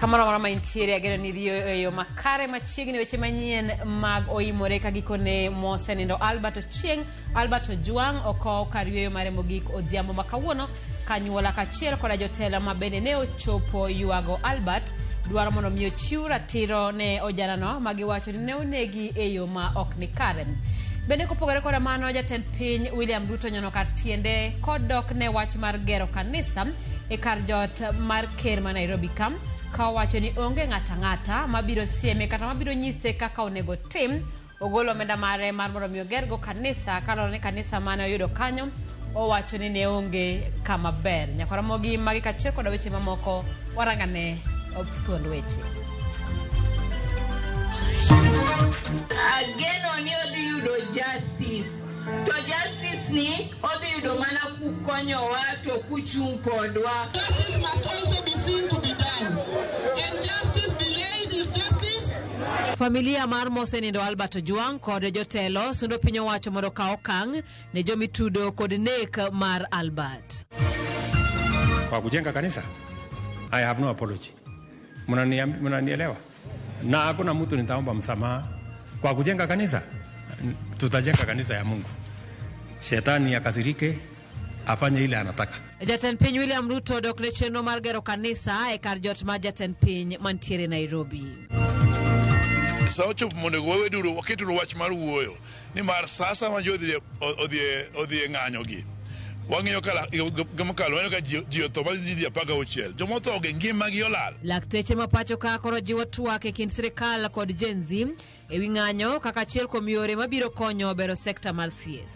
Kamoro amora ma intiere ageno ni riyo e yo makare machiegni weche manyien mag oimore ka gikone mosenindo Albert Ochieng Albert Ojwang okow kar yueyo mare mogik odhiambo ma kawuono kanyuola kachiel koda jotelo ma bende ne ochopo ywago Albert dwaro mondo mi ochiw ratiro ne ojanano ma giwacho ni ne onegi e yo ma ok ni kare. Bende kopogore koda mano, jatend piny William Ruto nyono kar tiende kodok ne wach mar gero kanisa e kar jot mar ker ma Nairobi ka, ka owacho ni onge ng'ato ang'ata mabiro sieme kata mabiro nyise kaka onego otim ogol omenda mare mar mondo mi ogergo kanisa kaluwore ni kanisa mane oyudo kanyo owacho ni ne onge kama ber. Nyakwara Ramogi magi kaachiel koda weche mamoko warangane thuond weche. Ageno ni odhi yudo justice. To justice ni odhi yudo mana kukonyowa to kuchung' kodwa. Justice must also be seen to be done. And justice delayed is justice. Familia mar mosenindo Albert Ojwang kod jotelo sundo piny owacho mondo okaw okang' ne jomitudo kod nek mar Albert. Kwa kujenga kanisa, I have no apology. Mnanielewa? Na hakuna mtu nitaomba msamaha kwa kujenga kanisa. Tutajenga kanisa ya Mungu. Shetani akasirike, afanye ile anataka. Jatend piny William Ruto dok ne chenro mar gero kanisa e kar jot mar jatend piny mantiere Nairobi. Sa ochopo mondo waweduru waketuru wach mar wuoyo nimar sasa ma ji odhi e ng'anyo gi wang'iyo ka mokalo waneno ka ji otho ma ji 16 jomotho gi ngimagi olal. Lakteche ma pacho ka koro jiwo twak e kind sirikal kod Gen Z e wi ng'anyo kaka achiel kuom yore mabiro konyo bero sekta mar thieth.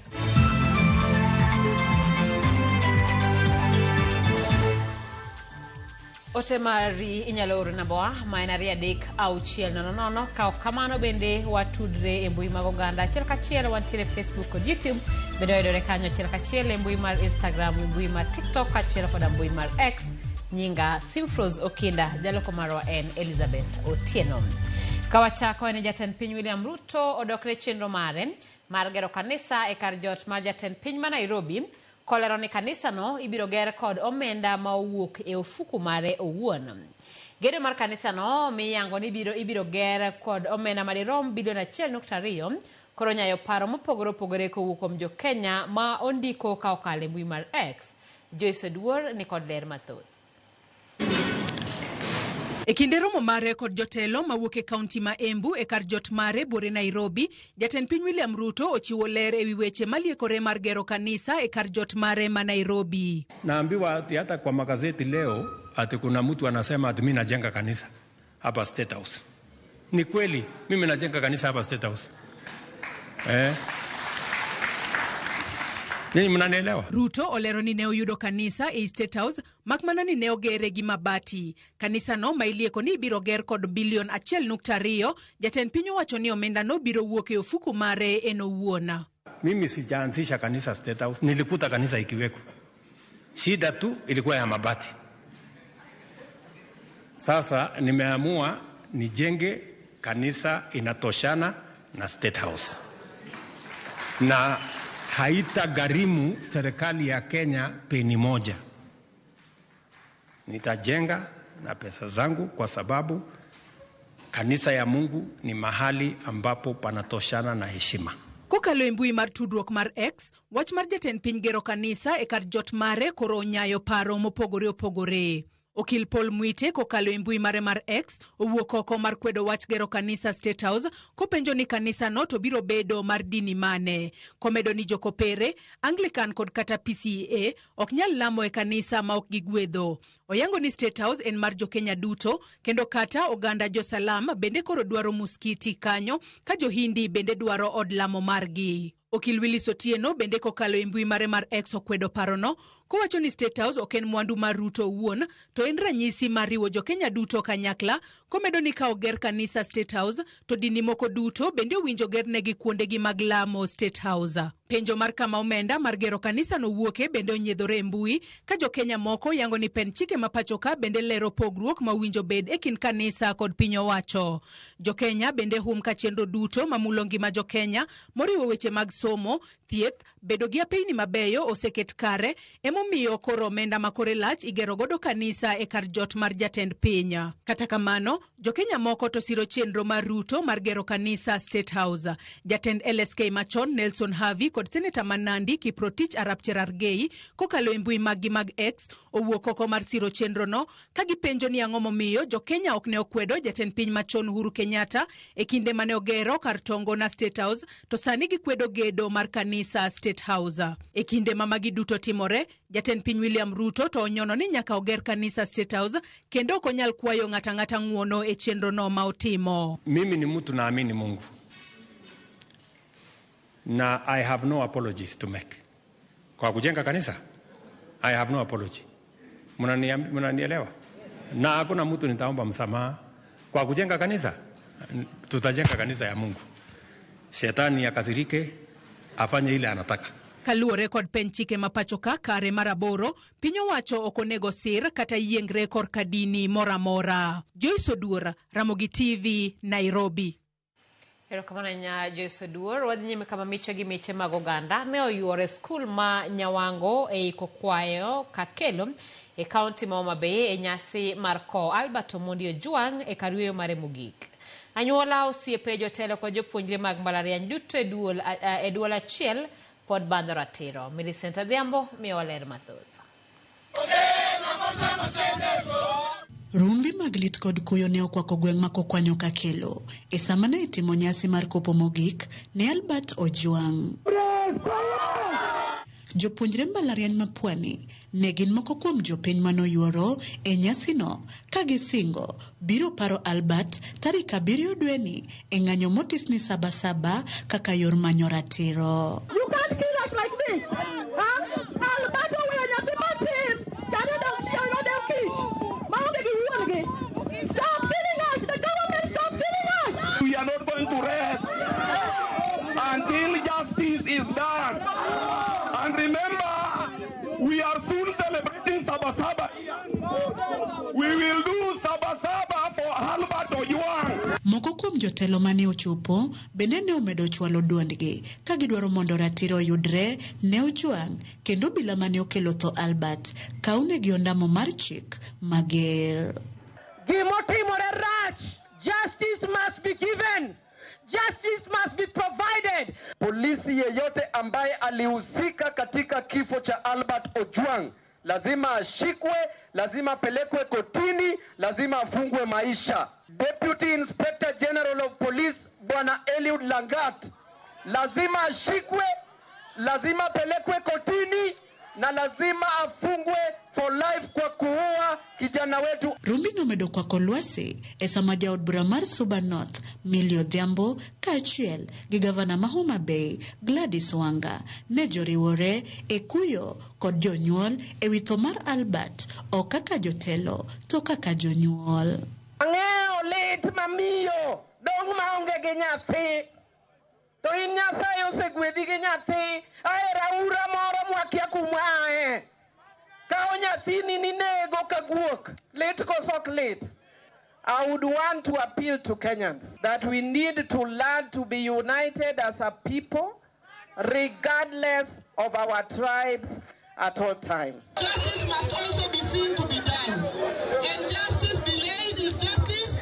Ote mari inyalo oro nambawa ma en 23600. Ka ok kamano bende watudre e mbui mag oganda achiel kachiel, wantiere Facebook kod YouTube, bende wayudore kanyo achiel kachiel e mbui mar Instagram, mbui mar TikTok kaachiel koda mbui mar X. Nyinga Simfros Okinda, jaloko marwa en Elizabeth Otieno. Ka wachako en jatend piny William Ruto odokne chenro mare mar gero kanisa e kar jot mar jatend piny ma Nairobi, kolero ni kanisano ibiro ger kod omenda ma owuok e ofuku mare owuon. Gedo mar kanisano miyango ni ibiro ger kod omenda madirom bilion 1.2 koro nyayo paro mopogore opogore kowuok kuom jo Kenya ma ondiko ka okalo e mbui mar X. Joyce Oduor ni kod ler mathoth. E kinde romo mare kod jotelo mawuok e kaunti ma Embu e kar jot mare buore Nairobi, jatend piny William Ruto ochiwo ler ewi weche maliekore mar gero kanisa e kar jot mare ma Nairobi. Naambiwa ati hata kwa magazeti leo ati kuna mtu anasema ati mimi najenga kanisa hapa State House. Ni kweli mimi najenga kanisa hapa State House. Nyinyi mnanielewa? Ruto olero ni ne oyudo kanisa e State House makmana ni ne ogere gi mabati. Kanisa no ma ilieko ni ibiro ger kod bilion 1.2, jatend piny owacho ni omenda no biro wuok e ofuku mare en owuon. Mimi sijaanzisha kanisa State House, nilikuta kanisa ikiweko. Shida tu ilikuwa ya mabati. Sasa nimeamua nijenge kanisa inatoshana na State House. Na haitagharimu serikali ya Kenya peni moja. Nitajenga na pesa zangu kwa sababu kanisa ya Mungu ni mahali ambapo panatoshana na heshima. Kokalo e mbui mar tudruok mar X, wach mar jatend piny gero kanisa e kar jot mare koro onyayo paro mopogore opogore. Okil Paul Mwite kokalo e mbui mare mar X owuok oko mar kwedo wach gero kanisa State House kopenjo ni kanisa no to biro bedo mar dini mane. Komedo ni jokopere, Anglican kod kata PCEA ok nyal lamo e kanisa ma ok gigwedho. Oyango ni State House en mar jokenya duto kendo kata oganda josalam bende koro dwaro muskiti kanyo ka johindi bende dwaro od lamo margi. Okil Willis Otieno bende kokalo e mbui mare mar X okwedo parono kowacho ni State House ok en mwandu mar Ruto owuon to en ranyisi mar riwo jokenya duto kanyakla, komedo ni ka oger kanisa State House to dini moko duto bende owinjo gernegi kuondegi mag lamo State House. Penjo mar kama omenda mar gero kanisa no wuoke bende onyiedhore e mbui ka jokenya moko yango ni pend chike ma pacho ka bende lero pogruok ma owinjo bed e kind kanisa kod piny owacho. Jokenya bende hum ka chenro duto mamulo ngima jokenya moriwo weche mag somo, thieth, bedo gi apeyni mabeyo oseket kare, emomiyo Emomiyo koro omenda ma kore lach igero godo kanisa e kar jot mar jatend piny. Kata kamano, jokenya moko to siro chenro mar Ruto mar gero kanisa State House. Jatend LSK machon Nelson Havi kod seneta ma Nandi Kiprotich Arap Cherargei kokalo e mbui maggi mag X owuok oko mar siro chenrono ka gipenjo ni ang'o momiyo jokenya ok ne okwedo jatend piny machon Uhuru Kenyatta e kinde mane ogero kar tongo na State House to sani gikwedo gedo mar kanisa State House. E kinde ma magi duto timore, jatend piny William Ruto to onyono ni nyaka oger kanisa State House kendo ok onyal kwayo ng'ato ang'ata ng'uono e chenrono ma otimo. Mimi ni mtu naamini Mungu na I have no apologies to make. Kwa kujenga kanisa, I have no apology. Mnanielewa? Na hakuna mtu nitaomba msamaha kwa kujenga kanisa. Tutajenga kanisa ya Mungu. Shetani akasirike, afanye ile anataka. Kaluwore kod pen chike ma pacho ka kare mar aboro, piny owacho ok onego sir kata yiengre korka dini moro amora. Joyce Oduor, Ramogi TV, Nairobi. Erokamano ahinya Joyce Oduor. Wadhi nyime kama miche gi miche mag oganda ne oyuoro e skul ma Nyawango e Kokwayo Kakelo e kaunti ma Homa Bay e nyasi mar kowo Albert Omondi Ojwang' e kar yueyo mare mogik. Anyuola, osiepe, jotelo kod jopuonjre mag mbalariany duto e duol, e duol achiel pod bandho ratiro. Millicent Adhiambo miyowa ler mathoth. Rumbi mag lit kod kuyo ne okwako gweng' ma Kokwanyo Kakelo e sama ne itimo nyasi mar kopo mogik ne Albert Ojwang'. Jopuonjre mbalariany ma Pwani ne gin moko kuom jopiny manoyuoro e nyasino ka gisingo biro paro Albert tarik 7 dweni e ng'anyo motis ni Saba Saba kaka yor manyo ratiro. You can't kill us like this. Huh? Albert oweyo nyathi matin, chane dong chiel nodew kich. Maonge gi wuon-gi. Stop killing us! The government stop killing us! We are not going to rest until justice is done. And remember, we are soon celebrating Saba Saba. We will do Saba Saba for Albert Ojwang. Moko kuom jotelo mane ochopo bende ne omedo chwalo duondgi ka gidwaro mondo ratiro oyudre ne Ojwang' kendo obila mane okelo tho Albert kawnegi ondamo mar chik mager. Gimotimore rach. Justice must be given. Justice must be provided. Polisi yeyote ambaye alihusika katika kifo cha Albert Ojwang lazima ashikwe, lazima apelekwe kotini, lazima afungwe maisha. Deputy Inspector General of Police Bwana Eliud Langat lazima ashikwe, lazima apelekwe kotini na lazima afungwe for life kwa kuua kijana wetu. Rumbi nomedo kwako lwasi e sama jaod bura mar Suba North Millie Odhiambo kaachiel gi gavana ma Homa Bay Gladys Wanga ne joriwore e kuyo kod jonyuol e wi tho mar Albert ok kaka jotelo to kaka jonyuol. Ang'eyo lit mamiyo dong' maonge gi nyathi. To in Nyasaye osegwedhi gi nyathi, ae raura moro mwakia kuma ae. Kawo nyathini ninego ka guok, lit koso ok lit? I would want to appeal to Kenyans that we need to learn to be united as a people, regardless of our tribes at all times. Justice must also be seen to be done. And justice delayed is justice.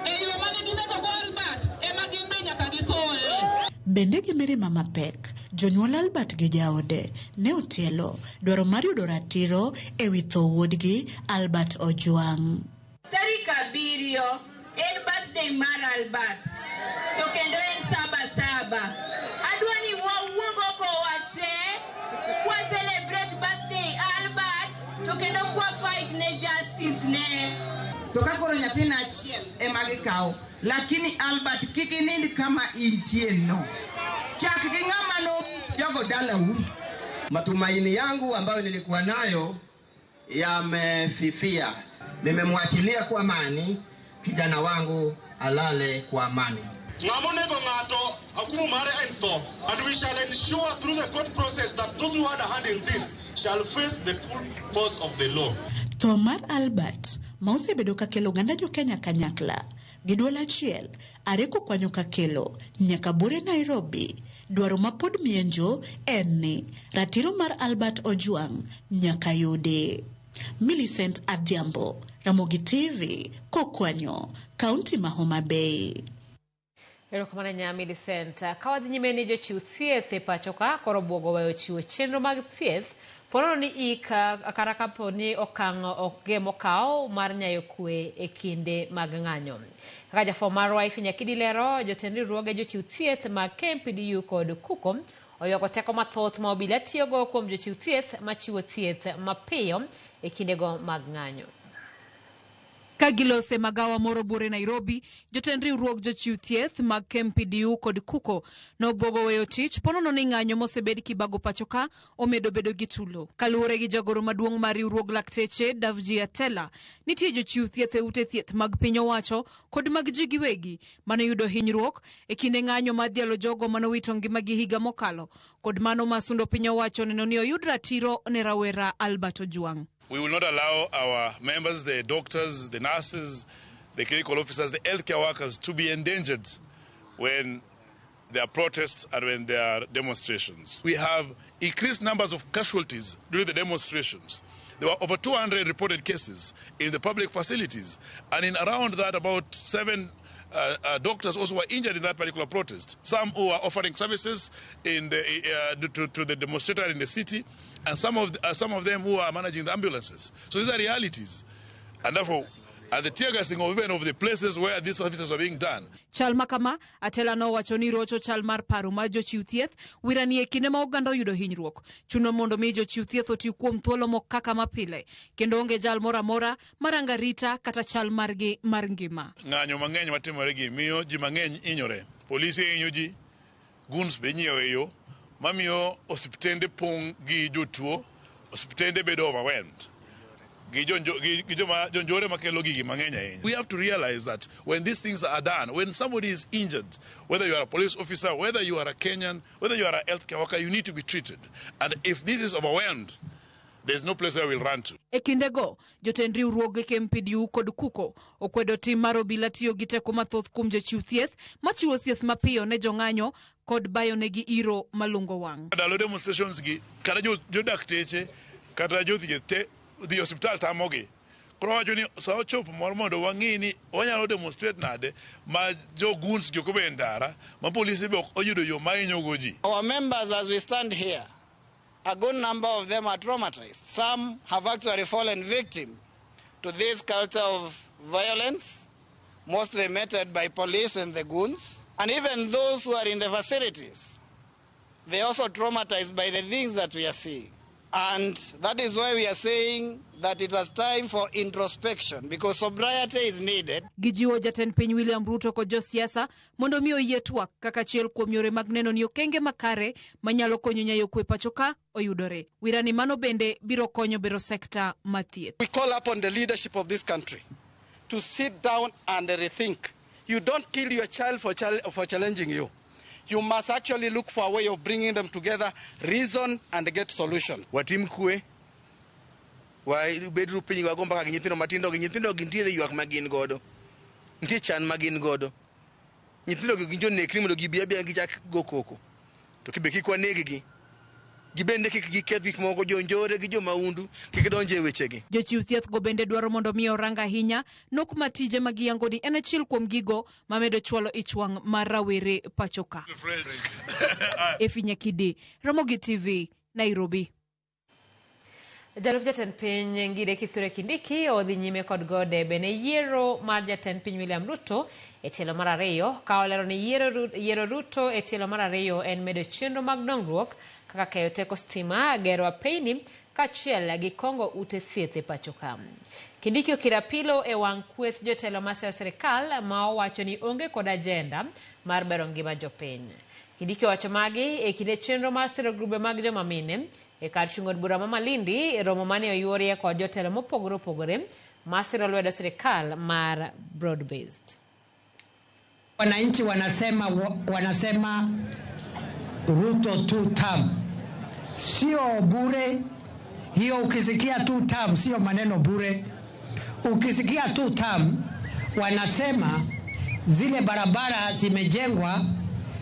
E yo mane ginego go Albert, ema gin be nyaka githoe. Bende gi mirima mapek, jonyuol Albert gi jaode ne otielo dwaro mar yudo ratiro e wi tho wuodgi Albert Ojwang'. Tarik 7 en birthday mar Albert, to kendo en Saba Saba. Adwa ni wawuog oko wate, kwa celebrate birthday Albert, to kendo kwa fight ne justice ne. To ka koro nyathina achiel ema gikawo, lakini Albert kik inind kama intie no. Chak gi ng'ama no jogo dalau. Matumaini yangu ambayo nilikuwa nayo yamefifia. Nimemwachilia kwa amani kijana wangu alale kwa amani. Ng'ama onego ng'ato, hukumu mare en tho. And we shall ensure through the court process that those who had a hand in this shall face the full force of the law. Tho mar Albert ma osebedo ka kelo oganda jo Kenya kanyakla gi duol achiel are kokwanyo Kakelo nyaka Bure Nairobi. Dwaro ma pod mienjo en ni ratiro mar Albert Ojwang nyaka yudi. Millicent Adhiambo, Ramogi TV, Kokwanyo, Kaunti ma Homa Bay. Erokamano nya Millicent. Ka wadhi nyime ni jochiw thieth e pacho ka koro buogo weyo chiwo chenro mag thieth ponono ni ik kata kapo ni okang' ok mokaw mar nyayo kwe e kinde mag ng'anyo. Kaka jafwambo marwa Ifinya Kidi lero, jotend riwruoge jochiw thieth mag KMPDU kod KUCO oywago teko mathoth ma obila tiyogo kuom jochiw thieth machiwo thieth mapiyo e kindego mag ng'anyo. Ka gilose magawa moro buore Nairobi, jotend riwruog jochiw thieth mag KMPDU kod KUCO nobuogo weyo tich ponono ni ng'anyo mosebed kibago pacho ka omedo bedo gi tulo. Kaluwore gi jagoro maduong' mar riwruog lakteche Davji Atela, nitie jochiw thieth e ute thieth mag piny owacho kod mag ji giwegi manoyudo hinyruok e kinde ng'anyo mar dhialo jogo manowito ngimagi higa mokalo kod mano ma sundo piny owacho neno ni oyud ratiro ne rawera Albert Ojwang. We will not allow our members, the doctors, the nurses, the clinical officers, the healthcare workers to be endangered when there are protests and when there are demonstrations. We have increased numbers of casualties during the demonstrations. There were over 200 reported cases in the public facilities, and in around that, about 7 doctors also were injured in that particular protest. Some who are offering services in the, to the demonstrator in the city, and some of them who are managing the ambulances. So these are realities. And therefore, and the tear gassing of even of the places where these officers are being done. Chal makama, Atela nowacho ni rocho chal mar paro mar jochiw thieth wirani e kinde ma oganda oyudo hinyruok. Chuno mondo mi jochiw thieth oti kuom thuolo mok kaka mapile, kendo onge jal moro amora maranga rita kata chal margi mar ngima. Ng'anyo mang'eny matimore gi miyo ji mang'eny hinyore. Polisi hinyo ji, goons be inyiewo e yo, mamiyo osiptende pong' gi jotuo, osiptende bedo overwhelmed. We have to realize that when these things are done, when somebody is injured, whether you are a police officer, whether you are a Kenyan, whether you are a healthcare worker, you need to be treated. And if this is overwhelmed, there's no place where we'll run to. E kindego, jotend riwruoge KMPDU kod KUCO okwedo tim mar obila tiyo gi teko mathoth kuom jochiw thieth machiwo thieth mapiyo ne jong'anyo kod bayo negi iro malungo wang'. Ndalo demonstrations gi, kata jodakteche, kata jothieth te dhi osiptal tamogi. Koro wacho ni sa ochopo moro mondo wang'i ni wanyalo demonstrate nade ma jo goons gi ok obed e ndara, ma polisi be ok oyudo yo ma hinyogo ji. Our members, as we stand here, a good number of them are traumatized. Some have actually fallen victim to this culture of violence, mostly meted by police and the goons. And even those who are in the facilities, they are also traumatized by the things that we are seeing. And that is why we are saying that it is time for introspection, because sobriety is needed. Gijiwo jatend piny William Ruto kod josiasa mondo mi oyie twak kaka achiel kuom yore mag neno ni okenge makare manyalo konyo nyayo kwe pacho ka oyudore. Wirani mano bende biro konyo bero sekta mar thieth. We call upon the leadership of this country to sit down and rethink. You don't kill your child for challenging you. You must actually look for a way of bringing them together, reason, and get solution. Watim kwe, wabedru piny wago mbaka gi nyithindo matindo gi nyithindo gi nitiere ywak ma gin godo, nitie chan ma gin godo. Nyithindo gi gin jonekni mondo gibi abiya gichak go koko. To kibe kik waneg-gi, gibende kik giketh gik moko, jonjore gi jomaundu kik donje e wechegi. Jochiw thieth go bende dwaro mondo mi orang ahinya nok ma tije ma giyango ni en achiel kuom gigo mamedo chwalo ich wang' mar rawere pacho ka. Efi Nyakidi, Ramogi TV, Nairobi. Jalup jatend piny Ngire Kithure Kindiki odhi nyime kod go debe ne yiero mar jatend piny William Ruto e tielo mar ariyo, ka olero ni yiero Ruto e tielo mar ariyo en medo chenro mag dongruok kaka keyo teko stima, gero apeyni kaachiel gi kongo ute thieth e pacho ka. Kindiki okiro apilo e wang' kweth jotelo maseyo sirikal ma owacho ni onge kod ajenda mar bero ngima jopiny. Kindiki owacho magi e kinde chenro mar siro grube mag joma mine e kar chung' od bura ma Malindi, romo mane oyuorie kod jotelo mopogore opogore masiro lwedo sirikal mar broad based. Wananchi wanasema Ruto two term. Sio bure hiyo. Ukisikia two term sio maneno bure. Ukisikia two term wanasema zile barabara zimejengwa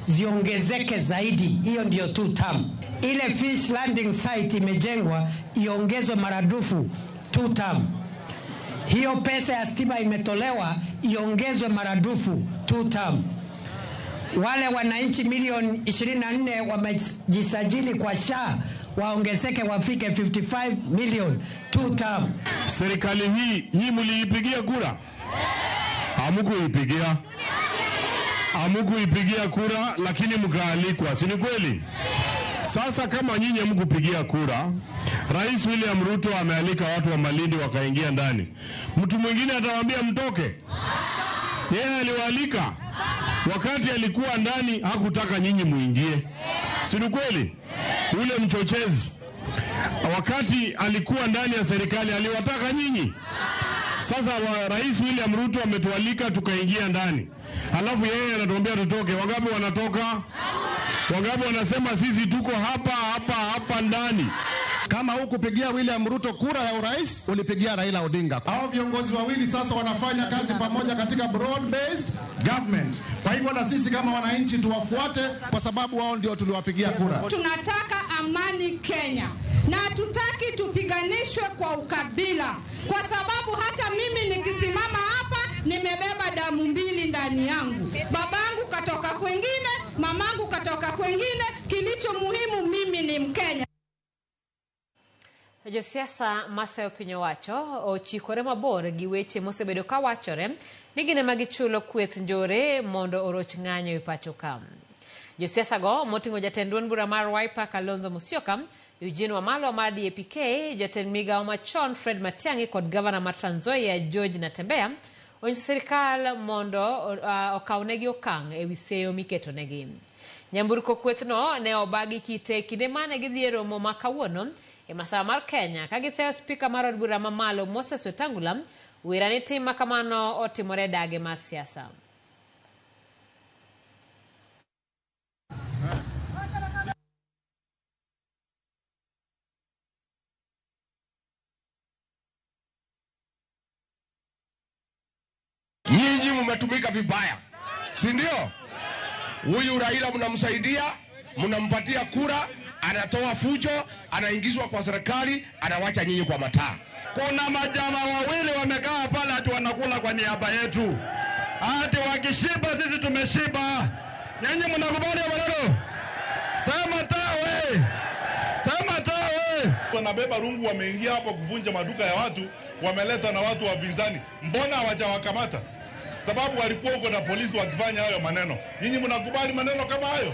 ziongezeke zaidi, hiyo ndio two term. Ile fish landing site imejengwa iongezwe maradufu, two term. Hiyo pesa ya stima imetolewa iongezwe maradufu, two term. Wale wananchi milioni 24 wamejisajili kwa SHA waongezeke wafike 55 million, two term. Serikali hii nyinyi mliipigia kura? Hamkuipigia. Hamkuipigia kura, lakini mkaalikwa, si ni kweli? Sasa kama nyinyi hamkupigia kura, Rais William Ruto amealika watu wa Malindi wakaingia ndani. Mtu mwingine atawaambia mtoke? Yeye aliwaalika. Wakati alikuwa ndani hakutaka nyinyi muingie. Si ni kweli? Ule mchochezi wakati alikuwa ndani ya serikali aliwataka nyinyi. Sasa Rais William Ruto ametualika tukaingia ndani. Halafu yeye anatuambia tutoke. Wangapi wanatoka? Wangapi wanasema sisi tuko hapa hapa hapa ndani? Kama hukupigia William Ruto kura ya urais, ulipigia Raila Odinga. Hao viongozi wawili sasa wanafanya kazi pamoja katika broad based government. Kwa hivyo na sisi kama wananchi tuwafuate, kwa sababu wao ndio tuliwapigia kura. Tunataka amani Kenya, na hatutaki tupiganishwe kwa ukabila, kwa sababu hata mimi nikisimama hapa nimebeba damu mbili ndani yangu. Babangu katoka kwengine, mamangu katoka kwengine. Kilicho muhimu mimi ni Mkenya. Josiasa masayo piny owacho ochikore mabor gi weche mosebedo ka wachore ni gin ema gichulo kweth njore mondo oroch ng'anyo e pacho ka. Josiasa go moting'o jatend duond bura mar Wiper Kalonzo Musyoka, Eugene Wamalwa mar DAP-K, jatend migawo machon Fred Matiang'i kod gavana mar Trans Nzoia George Natembeya onyiso sirikal mondo okawnegi okang' ewi seyo miketonegi. Nyamburko kwethno ne obagi kite kinde mane gidhi e romo ma kawuono e masawa mar Kenya ka giseyo spika mar od bura mamalo Moses Wetangula wira ni tim ma kamano otimore dage mar siasa. Nyinyi mmetumika vibaya, si ndio? Huyu Raila mnamsaidia, mnampatia kura, anatoa fujo, anaingizwa kwa serikali, anawacha nyinyi kwa mataa. Kuna majamaa wawili wamekaa pale ati wanakula kwa niaba yetu. Ati wakishiba sisi tumeshiba. Nyinyi mnakubali maneno? Sema tawe. Sema tawe. Wanabeba rungu, wameingia hapo kuvunja maduka ya watu, wameleta na watu wa pinzani. Mbona hawajawakamata? Sababu walikuwa huko na polisi wakifanya hayo maneno. Nyinyi mnakubali maneno kama hayo?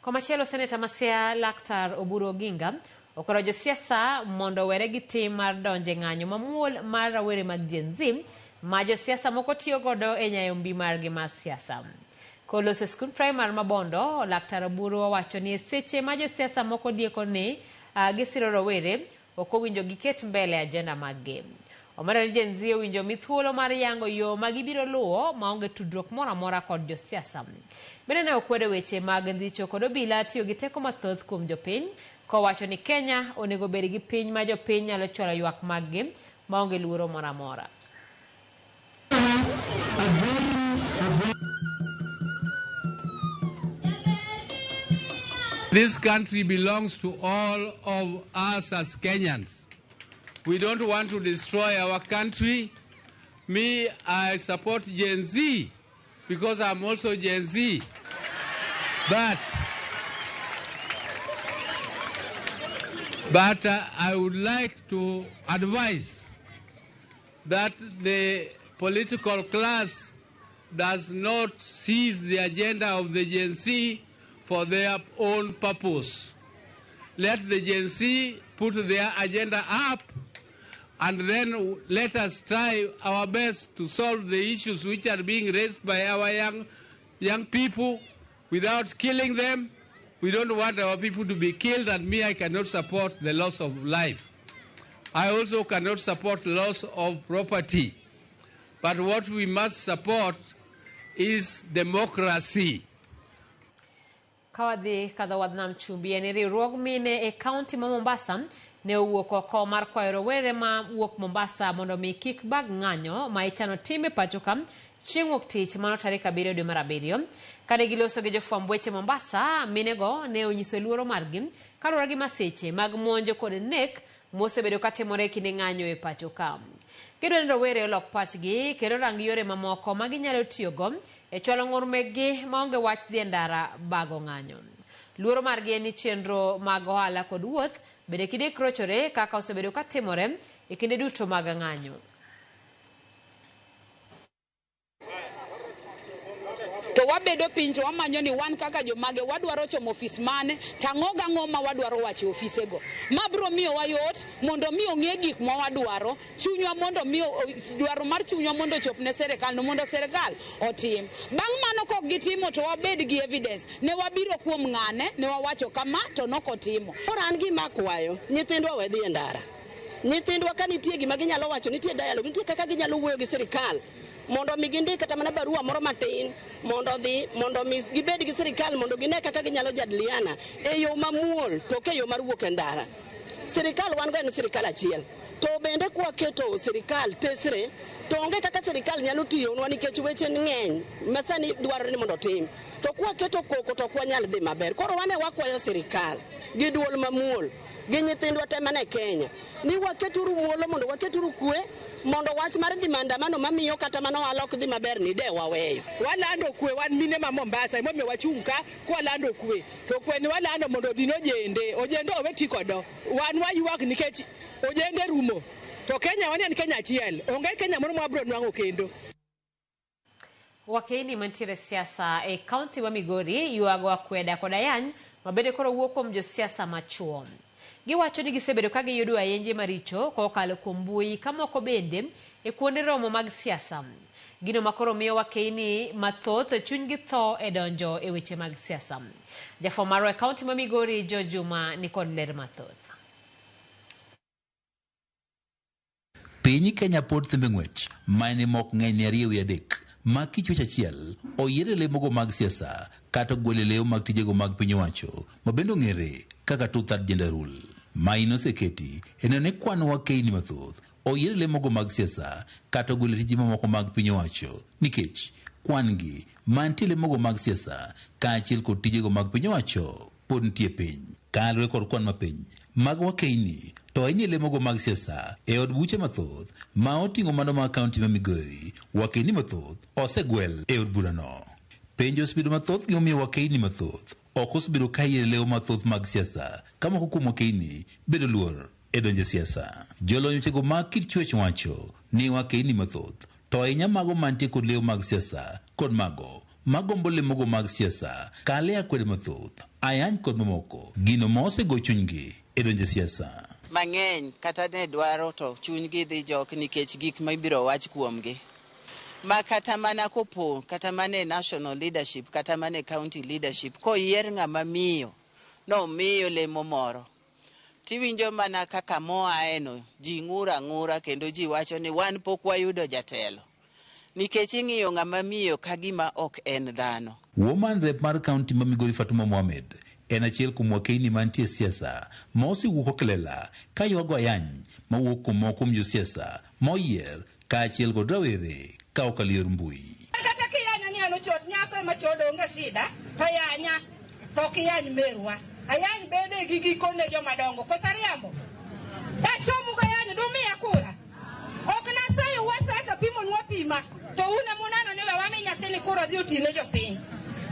Komachielo, Seneta Masia Laktar Oburu Oginga okoro josiasa mondo owere gi tim mar donje ng'anyo mamuol mar rawere mag Gen Z ma josiasa moko tiyo godo e nyayo mbi margi mar siasa. Koloso e skund primar ma Bondo, Laktar Oburu owacho ni e seche ma josiasa moko dieko ni gisiro rowere ok owinjo giket mbele ajenda mag-gi. Omedo ni Gen Z owinjo mi thuolo mar yango yo ma gibiro luwo maonge tudruok moro amora kod josiasa. Bende ne okwedo weche mag ndhicho kod obila tiyo gi teko mathoth kuom jopiny, kowacho ni Kenya onego bed gi piny ma jopiny nyalo chwalo ywak mag-gi maonge luoro moro amora. This country belongs to all of us as Kenyans. We don't want to destroy our country. Me, I support Gen Z because I'm also Gen Z. But I would like to advise that the political class does not seize the agenda of the Gen Z for their own purpose. Let the Gen Z put their agenda up, and then let us try our best to solve the issues which are being raised by our young people without killing them. We don't want our people to be killed, and me, I cannot support the loss of life. I also cannot support loss of property. But what we must support is democracy. Ka wadhi kadho wadh nam chumbi en riwruog mine e kaunti ma Mombasa ne owuok oko mar kwayo rowere ma wuok Mombasa mondo mi kik bag ng'anyo ma ichano tim e pacho ka chieng' wuok tich mano tarik 7 dwe mar 7. Kane giloso gi jofwamb weche Mombasa, minego ne onyiso luoro margi kaluwore gi masiche mag monjo kod nek mosebedo katimore e kinde ng'anyo e pacho ka. Gidwaro ni rowere olok pachgi kendo rang yore mamoko ma ginyalo tiyogo e chwalo ng'ur mekgi maonge wach dhi e ndara bago ng'anyo. Luoro margi en ni chenro mag ohala kod wuoth bende kidek rochore kaka osebedo katimore e kinde duto mag ng'anyo. To wabedo piny to wamanyo ni wan kaka jomage wadwaro chomo ofis mane to ang'o gang'o ma wadwaro wacho e ofisego. Ma biro miyowa yot mondo mi ong'e gik ma wadwaro, chunywa mondo mi dwaro mar chunywa mondo ochop ne serikal no mondo serikal otim. Bang' mano kok gitimo to wabed gi evidence ne wabiro kuom ng'ane ne wawacho kama to nokotimo. Koro an gima akwayo, nyithindwa we dhi e ndara. Nyithindwa ka nitie gima ginyalo wacho, nitie dialogue, nitie kaka ginyalo wuoyo gi sirikal mondo mi gindik kata mana barua moro matin mondo odhi mondo mi gibed gi sirikal mondo gine kaka ginyalo jadiliana e yo mamuol to ok e yo mar wuok e ndara. Sirikal wan go en sirikal achiel. To bende kwaketo sirikal tesre to onge kaka sirikal nyalo tiyonwa nikech weche ng'eny ma sani dwarore ni mondo otim. To kwaketo koko to ok wanyal dhi maber. Koro wane wakwayo sirikal gi duol mamuol gi nyithindwa te mane Kenya ni waketuru muolo mondo waketuru kwe mondo wach mar dhi maandamano mamiyo kata mana ohala ok dhi maber ni de waweyo. Walando kwe wan mine ma Mombasa emomiyo wachung' ka kwalando kwe to kwe ni walando mondo odhi nojende ojende owe ti kodo wan waywak nikech ojende rumo to Kenya wan en Kenya achiel onge Kenya moro ma wabiro nwang'o kendo. Wakeini mantiere siasa e kaunti ma Migori ywago akweda kod ayany mabende koro wuok kuom josiasa machuo. Giwacho ni gisebedo ka giyudo ayenje maricho kokalo kuom mbui ka moko bende e kuonde romo mag siasa. Gino makoro miyo wakeini mathoth chunygi tho e donjo e weche mag siasa. Jafwambo marwa e kaunti ma Migori George Juma nikod ler mathoth. Piny Kenya pod thimbe ng'wech ma mok ng'eny ne 2 ewi 3 ma kichwech achiel oyier e lemogo mag siasa kata ogwel e lewo mag tijego mag piny owacho ma bende ong'ere kaka two-third gender rule. Maino oseketi e neno ni kwan wakeini mathoth oyier e lemogo mag siasa kata ogwel e tije mamoko mag piny owacho nikech kwan gi mantie e lemogo mag siasa kaachiel kod tijego mag piny owacho pod nitie piny. Kaluwore kod kwan mapiny mag wakeini to ahinya e lemogo mag siasa e od buche mathoth ma oting'o mano mag kaunti ma Migori, wakeini mathoth osegwel e od burano. Penjo osebedo mathoth gimomiyo wakeini mathoth ok osebedo ka yiero lewo mathoth mag siasa ka moko kuom wakeini bedo luor e donjo e siasa. Jolony wechego mag kit chwech wacho ni wakeini mathoth to ahinya mago mantie kod lewo mag siasa kod mago magombo lemogo mag siasa kale akwede mathoth ayany kod mamoko gino ma osego chunygi e donjo e siasa. Mang'eny kata ne dwaro to chunygi dhi jok nikech gik ma ibiro wach kuomgi. Ma kata mana kopo kata mana e national leadership kata mana e county leadership koyier ng'ama miyo nomiyo lemo moro tiwinjo mana kaka moae no ji ng'ur ang'ura kendo ji wacho ni wan pok wayudo jatelo nikech ing'iyo ng'ama miyo ka gima ok en dhano. Woman rep mar kaunti ma Migori Fatuma Mohamed en achiel kuom wakeini mantie e siasa ma osewuok oko e lela ka ywago ayany mawuok kuom moko kuom josiasa ma oyier kaachiel kod rawere ka okalo yor mbui. Kata kiyanya ni an ochot nyako ema chodo onge shida to yanya to ok iyany merwa. Ayany bede gi gikone joma dongo koso ariambo. Kachomu gayany dumiya kura. Ok naseyo wasa to pimonwa pima to un emuneno ni we wami nyathini kura odhi otine jopiny.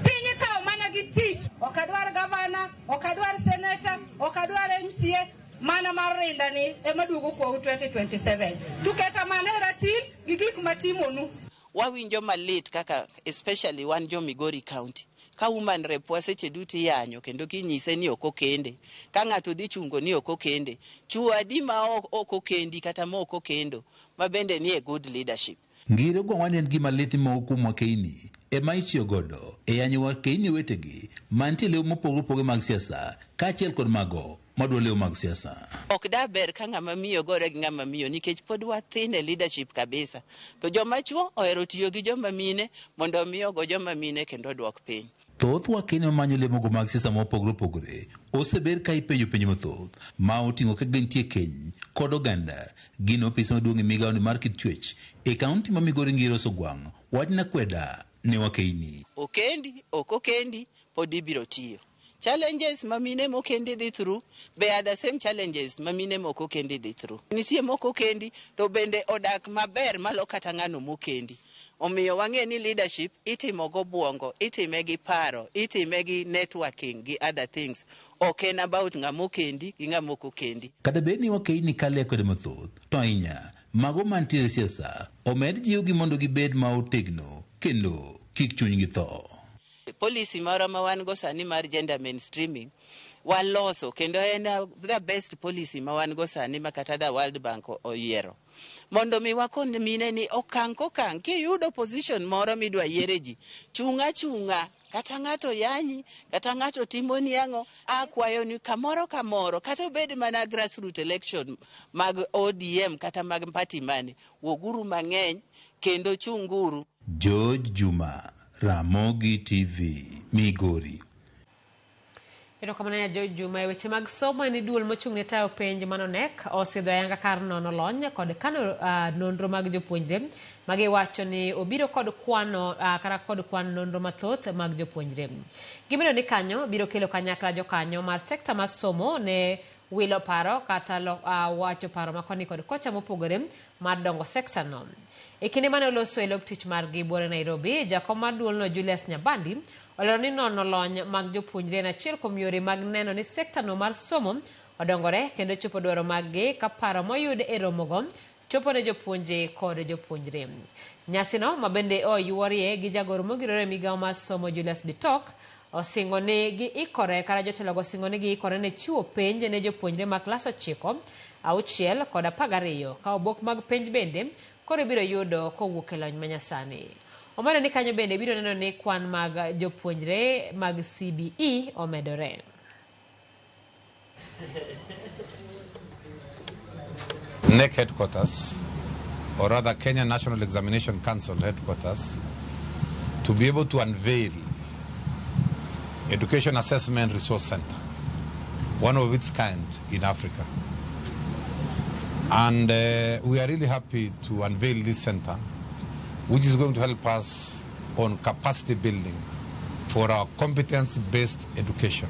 Piny ikawo mana gi tich. Ok adwar gavana, ok adwar seneta, ok adwar MCA, mana mar rinda ni ema duogo kou 2027. Tuketa mana e ratil gi gik matimonu. Wawinjo malit kaka especially wan jo Migori County ka woman rep wa seche duto iyanyo kendo kinyise ni ok okende ka ng'ato dhi chungo ni ok okende chuo adi ma ok okendi kata ma ok okendo ma bende nie good leadership. Ngire gweng'wa ni en gima lit ni moko kuom wakeini ema itiyo godo e yanyo wakeini wetegi mantie lewo mopogore opogore mag siasa kaachiel kod mago madwa lewo mag siasa. Ok da ber ka ng'ama miyo gore gi ng'ama miyo nikech pod wathin e leadership kabisa. To joma chuo ohero tiyo gi joma mine mondo omi ogo joma mine kendo oduok piny. Thoth wakeni mamanyo lemogo mag siasa mopogore opogore oseber ka ipenjo penjo mathoth ma oting'o kaka gintie keny kod oganda. Gino apisa maduong' e migawoni mar kit chwech e kaunti ma Migori Ngire Osogwang' wachna kweda ne wakeini. Okendi, ok okendi, pod ibiro tiyo. Challenges ma mine mokendi dhi through be are the same challenges ma mine mok okendi dhi through. Nitie mok okendi to bende odak maber malo kata ng'ano mokendi. Omiyo wang'e ni leadership itimo gobwongo, itime gi paro, itime gi networking gi other things. Ok en about ng'ama okendi gi ng'ama ok okendi. Kata bed ni wakeini kalo e akwede mathoth, to ahinya mago mantiere e siasa omed jiwgi mondo gibed ma otegno kendo kik chunygi tho. Policy moro ma wan go sani mar gender mainstreaming waloso kendo en the best policy ma wan go sani ma kata the World Bank oyiero. Mondo mi wakon mine ni okang' kokang' kiyudo position moro midwa yiere ji, chung' achung'a kata ng'ato yanyi, kata ng'ato timoni ang'o, akwayo ni kamoro kamoro kata obed mana grassroots election mag ODM kata mag party mane, wuoguru mang'eny kendo chunguru. George Juma, Ramogi TV, Migori. Erokamano ya George Juma. E weche mag somo en ni duol mochung' ne tayo penj mano KNEC osidho ayanga kar nono lony kod kano nonro mag jopuonjre magiwacho ni obiro kod kwano kata kod kwan nonro mathoth mag jopuonjre. Gimedo ni kanyo biro kelo kanyakla jokanyo mar sekta mar somo ne wilo paro kata wacho paro makoni kod kocha mopogore mar dongo sekta no. E kinde mane oloso e log tich margi buore Nairobi, jakom mar duolno Julius Nyabandi olero ni nono lony mag jopuonjre en achiel kuom yore mag neno ni sekta no mar somo odongore kendo chopo dwaro maggi ka paro moyud e romogo chopo ne jopuonje kod jopuonjre. Nyasino ma bende oyuorie gi jagoro mogirore e migawo mar somo Julius Bitok osingo ni giikore kata jotelogo osingo ni giikore ne chiwo penj ne jopuonjre mag klas 9, 6 kod 12 ka obok mag penj bende koro ibiro yudo kowuok e lony manyasani. Omedo ni kanyo bende biro neno ni kwan mag jopuonjre mag CBE omedore. KNEC headquarters, or rather Kenya National Examination Council headquarters, to be able to unveil Education Assessment Resource Center, one of its kind in Africa. And we are really happy to unveil this center, which is going to help us on capacity building for our competence-based education.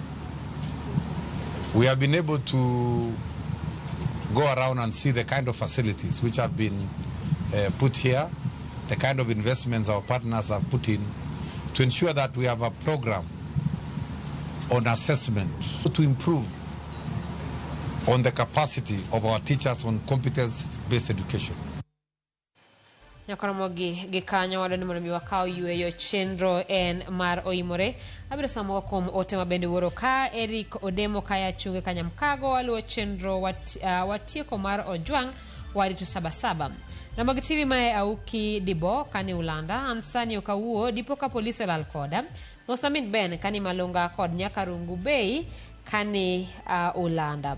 We have been able to go around and see the kind of facilities which have been put here, the kind of investments our partners have put in to ensure that we have a program on assessment to improve on the capacity of our teachers on competence-based education. Nyakoromogi gi kanyo wadwa ni mondo mi wakaw yueyo chenro en mar oimore. Abiro somo moko kuom ote ma bende wuoro ka Eric Odemo kaya chunge Kanyamkago waluwo chenro watieko mar Ojwang' warito sabasaba. Ramogi TV mae Auki Dibo kani Ulanda an sani ok awuo dipo ka polis olal koda. Mosamin Ben kani Malunga kod Nyakarungu Bay kani Ulanda.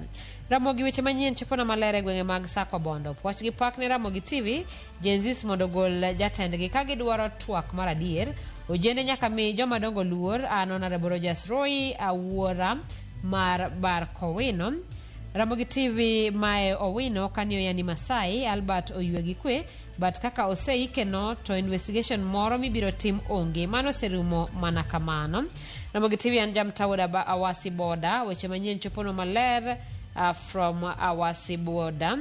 Ramogi weche manyien chopona maler e gwenge mag Sakwa Bondo. Pwach gi pak ne Ramogi TV, Gen Zs mondo ogol jatendgi ka gidwaro twak mar adier. Ojende nyaka mi joma dongo luor. An Honorable Rogers Roy awuora mar Bar Kowino. Ramogi TV mae Owino kani oyani Masai Albert oywe gi kwe but kaka oseike no to investigation moro mibiro tim onge mano oserumo mana kamano. Ramogi TV an jamtawuoda ba Awasi Boda weche manyien chopono maler from Awasi Boda.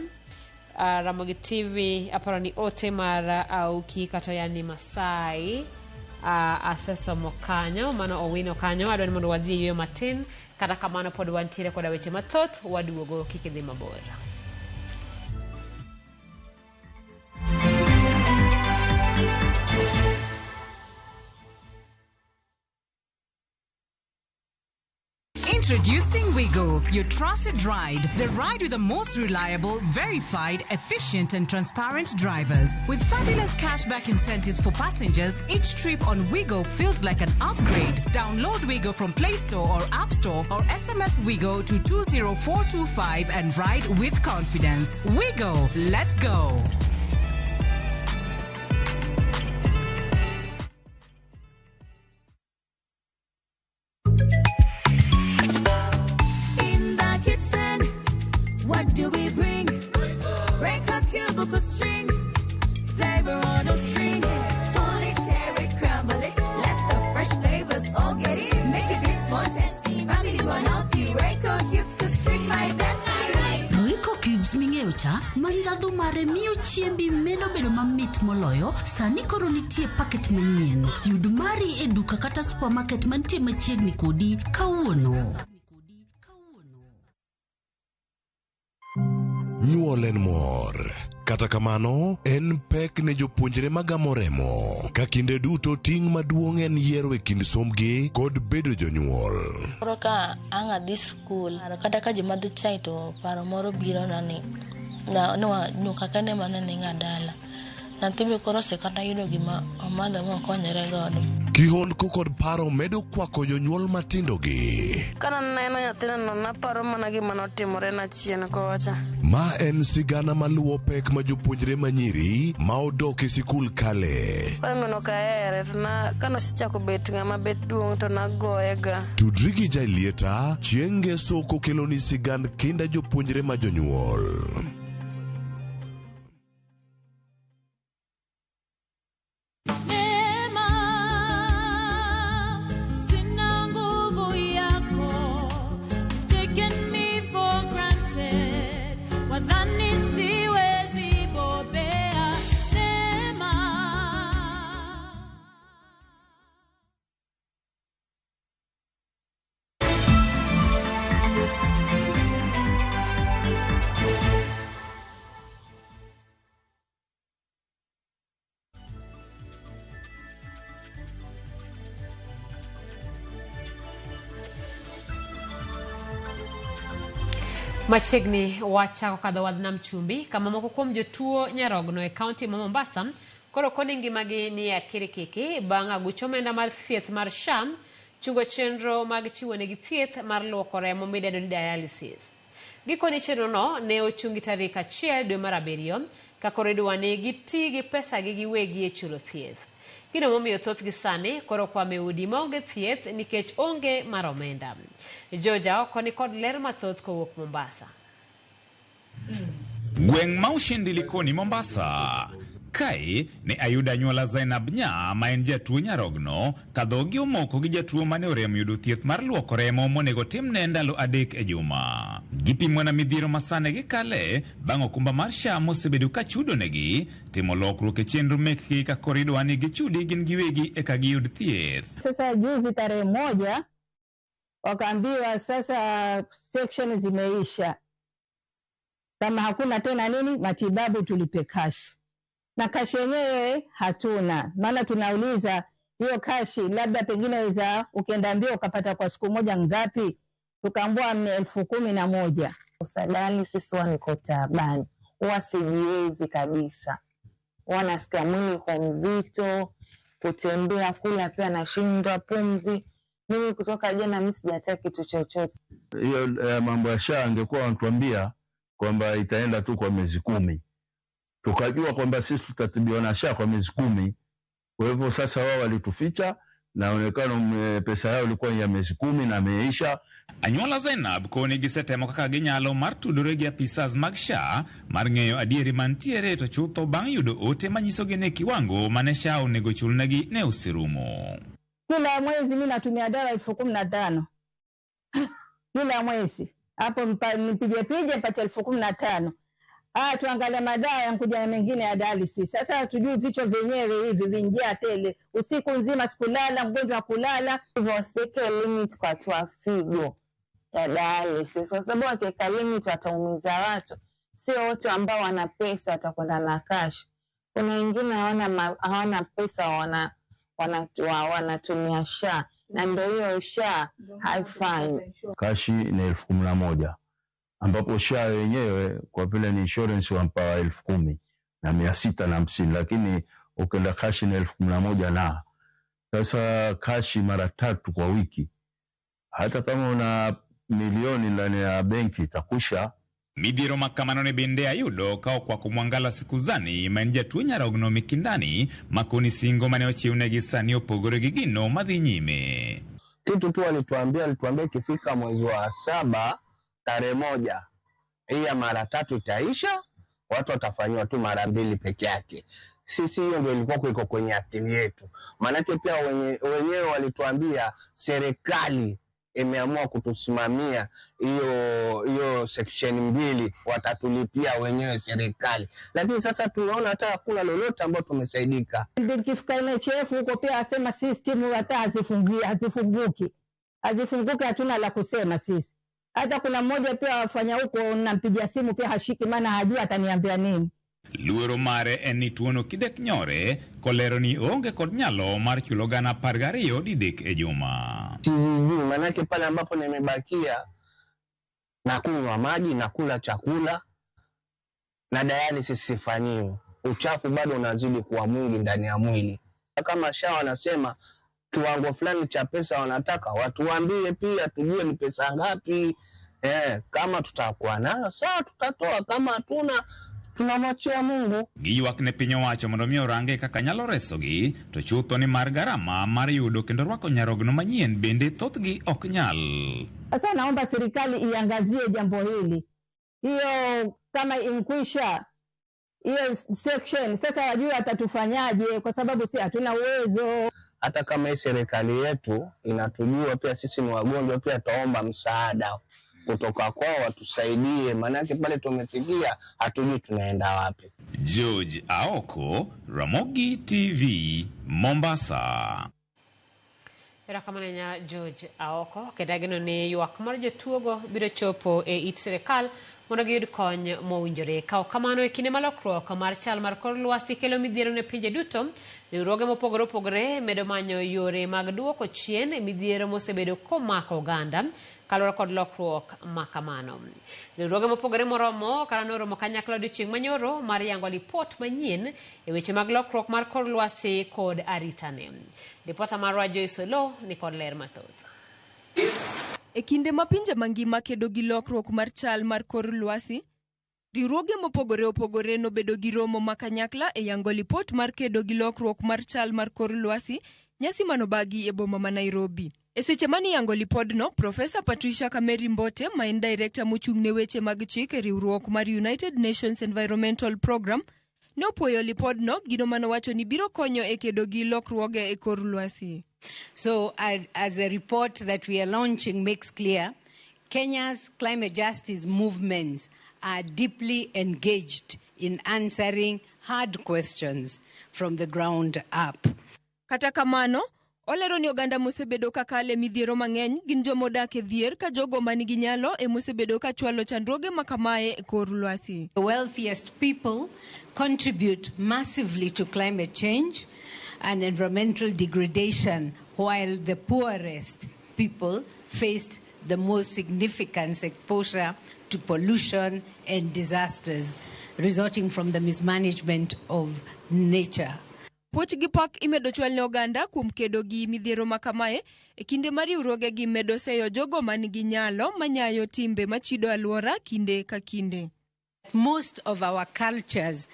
Ramogi TV aparo ni ote mar Auki kata yani Masai asesomo kanyo mano Owino kanyo adwa ni mondo wadhi e yueyo matin kata kamano pod wantiere koda weche mathoth waduogo kik idhi mabor. Introducing Wigo, your trusted ride. The ride with the most reliable, verified, efficient and transparent drivers. With fabulous cashback incentives for passengers, each trip on Wigo feels like an upgrade. Download Wigo from Play Store or App Store or SMS Wigo to 20425 and ride with confidence. Wigo, let's go. do we bring? Break a cubicle string, flavor on a string. Pull it, tear it, crumble it. Let the fresh flavors all get in. Make it bits more tasty, family more healthy. Royco cubes could string my bestie. Royco cubes ming'eyo cha ma ndhadhu mare miyo chiembi medo bedo mamit moloyo sani koro nitie paket manyien yud mari e duka kata supermarket mantie machiegni kodi kawuono. Nyuol en mor. Kata kamano, en pek ne jopuonjre magamo remo. Ka kinde duto ting' maduong' en yiero e kind sombgi kod bedo jonyuol. Koro ka ang' adhi skul kata ka ji madho chai to paro moro biro na ni nyuka kende ema ne ning'a dala. Nyathi be koro osekata yudo gima omadho mokonyore godo. Kihondko kod paro medo kwako jonyuol matindogi. Kananeno nyathinano naparo mana gima notimore na chien kocha. Ma en sigana maluwo pek ma jopuonjre manyiri ma odok e sikul kale. Koro min ok ahere to na kanosechako bet ng'ama bet duong' to nagoyega. Tudri gi Jailieta chieng' ngeso kokeloni sigand kinda jopuonjre ma jonyuol. Neema, sina nguvu yako. You've taken me for granted. Wadhani siwezi bobea. Neema. Machiegni wachako kadho wadh nam chumbi kama moko kuom jotuo nyarogno e kaunti ma Mombasa koro koni ngimagi ni e akirikiki bang' aguch omenda mar thieth mar SHA chungo chenro mag chiwonegi thieth mar luoko remo midendo ni dialysis. Gikone chenrono ne ochungi tarik 1 dwe mar 7 ka koro idwa ni giti gi pesagi giwegi e chulo thieth. Gino momiyo thothgi sani koro kwame udi maonge thieth nikech onge mar omenda. Joja oko ni kod ler mathoth kowuok Mombasa. Gweng' ma Ushindi Likoni Mombasa. Kae ne ayudo anyuola Zainab Nya ma en jatuo nyarogno ka dhogi omoko gi jatuo mane orem yudo thieth mar luoko remo monego timne ndalo 3 e juma. Gipimona midhiero ma sani gikale bang' okumba mar SHA mosebedo ka chudonegi timo lokruok e chenro mekgi ka koro idwa ni gichudi gin giwegi eka giyud thieth. Sasa juzi tarehe 1 wakaambiwa sasa section zimeisha, kama hakuna tena nini matibabu tulipe cash, na cash yenyewe hatuna. Maana tunauliza hiyo cash labda pengine weza ukienda mbio ukapata kwa siku moja ngapi? Tukaambiwa ni 11,000. Usalani sisi huwa niko taabani, huwa sijiwezi kabisa, huwa nasikia mwili kwa mzito, kutembea kula pia nashindwa, pumzi. Mimi kutoka jana mimi sijataa kitu chochote. Hiyo mambo ya SHA angekuwa wanatuambia kwamba itaenda tu kwa miezi 10, tukajua kwamba sisi tutatibiwa na SHA kwa miezi 10. Kwa hivyo sasa wao walituficha naonekana pesa yao ilikuwa ya miezi 10 na imeisha. Anyuola Zainab koni gisetemo kaka ginyalo mar tudore gi apisas mag SHA mar ng'eyo adieri mantiere to chutho bang' yudo ote manyisogi ni kiwango mane SHA onego chulnegi ne oserumo. Kila mwezi mimi natumia dawa 15,000. Kila mwezi. Hapo nipige pige mpate 15,000. Tuangalia madawa yankuja na mengine ya dialysis. Sasa tujui vichwa vyenyewe hivi vinjia tele. Usiku nzima sikulala, mgonjwa kulala. Hivyo wasiweke limit kwa watu wa figo ya dialysis, kwa sababu wakiweka limit wataumiza watu. Sio wote ambao wana pesa watakwenda na cash. Kuna wengine hawana pesa, wanatumia SHA, na ndio hiyo SHA haifai. Kashi ni 11,000, ambapo SHA wenyewe kwa vile ni insurance wampa 10,650, lakini ukienda kashi ni 11,000. Na sasa kashi mara 3 kwa wiki, hata kama una milioni ndani ya benki itakusha. Midhiero makamano ne bende ayudo ka okwako Mwangala Sikuzani ma en jatuo nyarogno Mikindani makoni singo mane ochiwnegi sani opogore gi gino madhi nyime. Kitu tu alituambia ikifika mwezi wa 7 tarehe 1 Hii ya mara tatu itaisha, watu watafanyiwa tu mara mbili peke yake. Sisi hiyo ndio ilikuwa iko kwenye akili yetu, maanake pia wenyewe walituambia serikali imeamua kutusimamia hiyo section mbili, watatulipia wenyewe serikali. Lakini sasa tunaona hata hakuna lolote ambayo tumesaidika. Nikifika NHF huko pia asema system hata hazifunguki, hatuna la kusema sisi. Hata kuna mmoja pia wafanya huko, nampigia simu pia hashiki, maana hajui ataniambia nini. Luoro mare en ni tuono kidek nyore kolero ni oonge kod nyalo mar chulo 12,000 didek e juma. Sijui, manake pale ambapo nimebakia nakunywa maji, nakula chakula na dialysis sifanyiwi. Uchafu bado unazidi kuwa mwingi ndani ya mwili. Kama SHA wanasema kiwango fulani cha pesa wanataka, watuambie pia tujue ni pesa ngapi. Kama tutakuwa nayo sawa tutatoa, kama hatuna tunamwachia Mungu. Giywak ne piny owacho mondo mi orange kaka nyalo resogi, to chutho ni mar garama mar yudo kendo rwako nyarogno manyien bende thothgi ok nyal. Sasa naomba serikali iangazie jambo hili. Hiyo kama inkwisha hiyo section, sasa wajue atatufanyaje, kwa sababu si hatuna uwezo. Hata kama hii serikali yetu inatujua pia sisi ni wagonjwa, pia taomba msaada kutoka kwao watusaidie, maanake pale tumefikia hatujui tunaenda wapi. George Aoko, Ramogi TV, Mombasa. Erokamano ahinya George Aoko. Kendo ageno ni ywak mar jotuogo biro chopo e it sirikal mondo giyud kony mowinjore. Ka ok kamano, e kinde ma lokruok mar chal mar kor lwasi kelo midhiero ne pinje duto, riwruoge mopogore opogore medo manyo yore mag duoko chien midhiero mosebedo komako oganda kaluwore kod lokruok ma kamano. Riwruoge mopogore moromo kara noromo kanyakla odiochieng' manyoro mar yango lipot manyien e weche mag lokruok mar kor lwasi kod aritane. Ripota marwa Joyce Oloo ni kod ler mathoth. E kinde ma pinje mangima kedo gi lokruok mar chal mar kor lwasi, riwruoge mopogore opogore nobedo gi romo ma kanyakla e yango lipot mar kedo gi lokruok mar chal mar kor lwasi, nyasi manobagi e boma ma Nairobi. E seche mane iyango lipodno, Profesa Patricia Kameri Mbote, ma en director mochung' ne weche mag chik e riwruok mar United Nations Environmental Programme, ne opuoyo lipodno, gino manowacho ni biro konyo e kedo gi lokruoge e kor lwasi. So as a report that we are launching makes clear, Kenya's climate justice movements are deeply engaged in answering hard questions from the ground up. Kata kamano, olero ni oganda mosebedo ka kale midhiero mang'eny gin jomodak e dhier ka jogo manigi nyalo e mosebedo ka chwalo chandruoge ma kamae e kor lwasi. The wealthiest people contribute massively to climate change and environmental degradation, while the poorest people faced the most significant exposure to pollution and disasters resulting from the mismanagement of nature. Puoch gi pak imedo chwal ne oganda kuom kedo gi midhiero ma kamae e kinde ma riwruoge gi medo seyo jogo man gi nyalo manyayo timbe machido alwora kinde ka kinde. Most of our cultures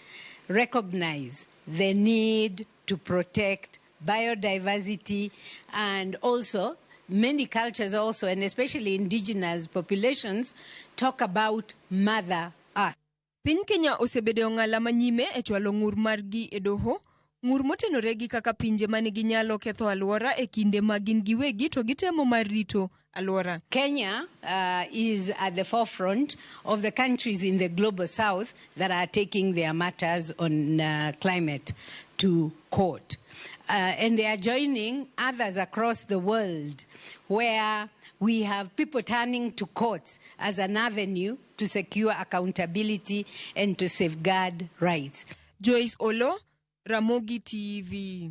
recognize the need to protect biodiversity, and also many cultures also, and especially indigenous populations, talk about Mother Earth. Piny Kenya osebedo e ong'ala manyime e chwalo ng'ur margi e doho, ng'ur motenore gi kaka pinje manigi nyalo ketho alwora e kinde ma gin giwegi to gitemo mar rito alwora. Kenya is at the forefront of the countries in the global south that are taking their matters on climate to court. And they are joining others across the world where we have people turning to courts as an avenue to secure accountability and to safeguard rights. Joyce Olo, Ramogi TV.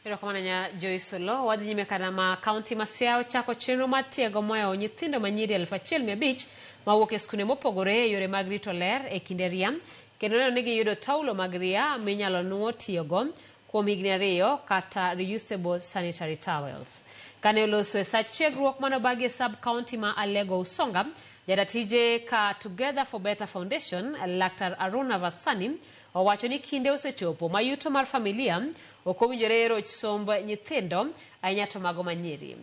Erokamano nya Joyce Olo. Wadhi nyime kana ma kaunti ma Siaya ochako chenro mar tiego moyawo nyithindo manyiri 1500 mawuok e skunde mopogore e yore mag rito ler e kinde ria, kendo neno ni giyudo taulo mag ria minyalo nuo tiyogo kuom higni 2 kata reusable sanitary towels. Kane oloso e sach tiegruok manobagi e sub county ma Alego Usonga, jatatije ka Together for Better Foundation, Laktar Aruna Vasani, owacho ni kinde osechopo ma yuto mar familia ok owinjore roch somb nyithindo ahinya to mago manyiri.